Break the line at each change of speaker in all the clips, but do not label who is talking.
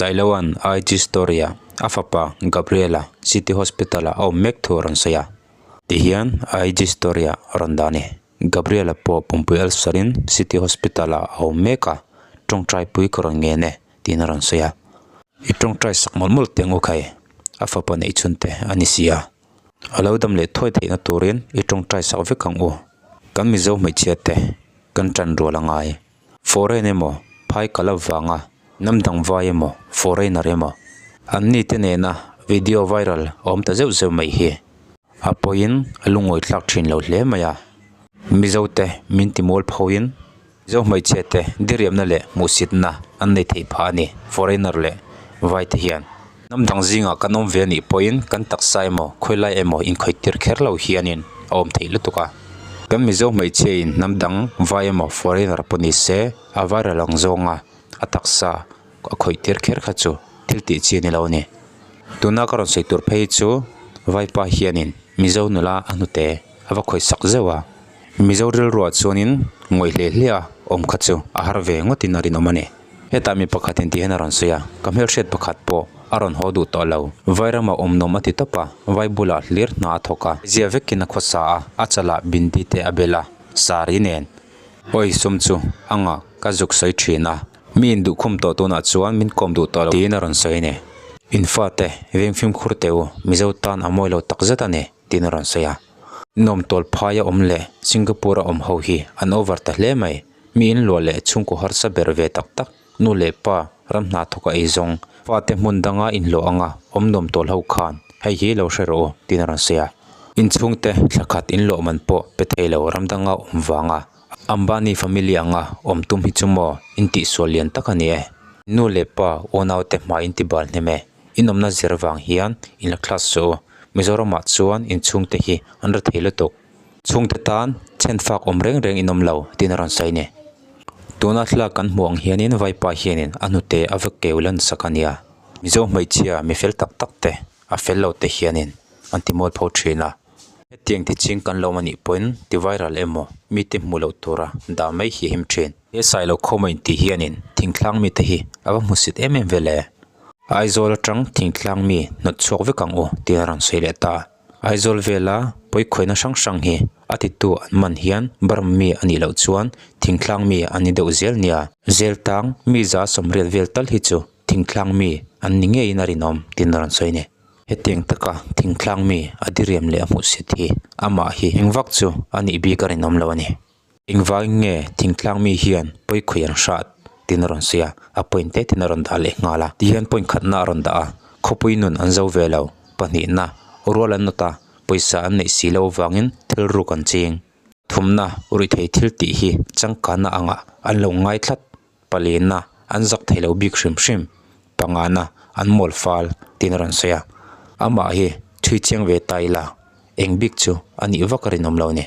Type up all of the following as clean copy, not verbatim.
Sailoa'n IG story-ah a fapa Gabriel-a City Hospital-ah a awm mek thu a rawn sawi a. Tihian IG story-ah a rawn dah a ni. Gabriel-a pawh pumpui ulcer-in City Hospital-ah a awm mek a, tawngtai pui ka rawn ngen e, tiin a rawn sawi a. I tawngtai sak mawlh mawlh teh ngawk hai, a fapa neih chhun te a ni si a. A lo dam leh thuai theihna turin i tawngtai sak vek ang u. Kan Mizo hmeichhia te kan tan rual a ngai. Foreign emaw, phai kal avanga hnam dang vai emaw, foreigner emaw, an ni te nena video viral a awm ta zeuh zeuh mai hi a pawiin a lungawi thlak thin lo hle mai a. Mizo te min ti mual phoin Mizo hmeichhia te diriamna leh hmuhsitna an nei theih phah a ni, foreigner leh vai te hian. Hnam dang zingah kan awm ve anih pawhin kan taksa emaw khawilai emaw inkhawih tir kher lo hianin a awm theih lutuk a. Kan Mizo hmeichhia in hnam dang vai emaw foreigner pawh ni se a viral ang zawnga a taksa a khawih tir kher kha chu thil tih chi a ni lo a ni. Tuna ka rawn sawi tur phei chu vaipa hianin Mizo nula a hnute a va khawih sak zeuh a. Mizo rilruah chuanin ngawih hle hle a awm kha chu a har ve ngawtin a rinawm a ni. Hetah mi pakhat in tihian a rawn sawi a, ka hmelhriat pakhat pawh a rawn haw duh tawh lo. Vairama awm nawm a ti tawp a, vai bulah hlir hna a thawk a, zia vekin a khawsa a, a chalah bindi te a bel a, sari nen. Awi sum chu a ngah ka zuk sawi thin a, mi induhkhum tawh tunah chuan min kawm duh tawh lo tiin a rawn sawi a ni. In fate veng fimkhur teh u, Mizo tan a mawi lo takzet a ni tiin a rawn sawi a. Nawm tawl phaia awm leh Singapore a awm ho hi an over ta hle mai. Mi in luah leh chhungkaw harsa ber ve tak tak, nu leh pa ram hna thawk a ei zawng, fate hmun danga inhlawh anga awm nuam tawl ho khan hei hi lo hre rawh u tiin a rawn sawi a. Inchhungte thla khat inhlawh man pawh pe thei lo ram danga awm vanga Ambani family anga awm tum hi chu maw intihsual lian tak a ni e. Nu leh pa unaute hmai intibal hnem e. Inawmna zir vang hian in la class suh u. Mizoramah chuan inchhungte hi an ra thei lutuk. Chhungte tan chhen fak awm reng reng in awm lo tiin a rawn sawi a ni. Tuna thlalak kan hmuh ang hianin vaipa hianin a hnute a va keu lan sak a nia. Mizo hmeichhia mi fel tak tak te a fel lo te hianin an ti mual pho thin a. Hetiang ti ching kan lo awm anih pawhin ti viral emaw mite hmuh loh tura dah mai hi a him thin. He sailo khawma intih hianin thingtlang mite hi a va hmusit em em vel e. Aizawl atang thingtlang mi hnawt chhuak vek ang u tih a rawn sawi leh ta. Aizawl vela pawikhawihna hrang hrang hi a titu an man hian Burma mi a nih loh chuan thingtlang mi an ni deuh zel nia. Zel tang mi za 80 vel tal hi chu thingtlang mi an ni ngeiin a rinawm tiin a rawn sawi a ni. Hetiang taka thingtlang mi a diriam leh a hmuhsit hi amah hi engvak chu a nih bik a rinawm lo a ni. Engvangin nge thingtlang mi hian pawikhawih an hrat tiin a rawn sawi a, a point te tin a rawn dah leh nghal a. Tihian point khatna a rawn dah a, khawpui nun an zo ve lo, pahnihna, rual an nawt a, pawisa an neih si loh avangin thil ruk an ching. Thumna, ruihthei thil tih hi changkanna angah an lo ngai tlat, palenna, an zak thei lo bik hrim hrim, pangana, an mawl fal tiin a rawn sawi a. Amah hi thui chiang ve ta ila, eng bik chu a nih vak a rinawm lo a ni.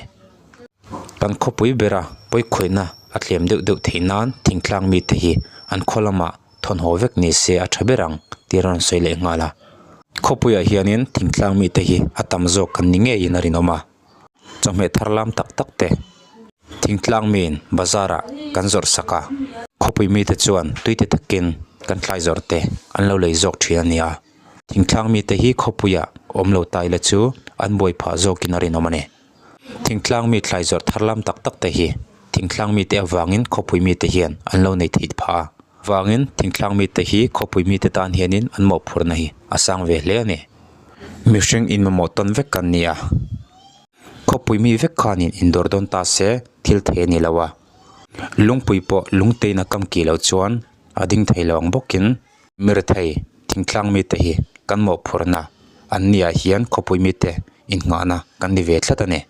Kan khawpui bera pawikhawihna a tlem deuh deuh theih nan thingtlang mite hi an khaw lamah thawnhaw vek ni se a tha ber ang tih a rawn sawi leh nghal a. Khawpuiah hianin thingtlang mite hi a tam zawk kan ni ngeiin a rinawm a, chawhmeh thar lam tak tak te thingtlang miin bazar ah kan zawrh sak a, khawpui mite chuan tui ti takin kan thlai zawrh te an lo lei zawk thin a ni a, thingtlang mite hi khawpuiah awm lo ta ila chu an buai phah zawkin a rinawm a ni. Thingtlang mi thlai zawrh thar lam tak tak te hi thingtlang mite avangin khawpui mite hian an lo nei theih phah a. Vangin thingtlang mite hi khawpui mite tan hianin an mawhphurhna hi a sang ve hle a ni. Mihring in mamawh tawn vek kan ni a, khawpui mi vek khanin indawr dawn ta se thil thei a ni lo a. Lungpui pawh lungtein a kam kih loh chuan a ding thei lo ang bawkin mirethei thingtlang mite hi kan mawhphurhna an niah hian khawpui mite innghahna kan ni ve tlat a ni.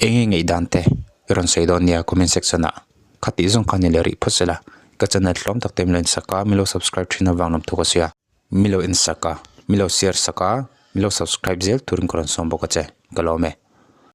Enge ngaihdan te i rawn sawi dawn nia comment section ah khatih zawng kha ni leh rih phawt sela ka channel tlawm tak te min lo insak a min lo subscribe thin avang lam thuk a sia min lo insak a min lo share sak a min lo subscribe zel turin ka rawn sawm bawk a che ka lawm e.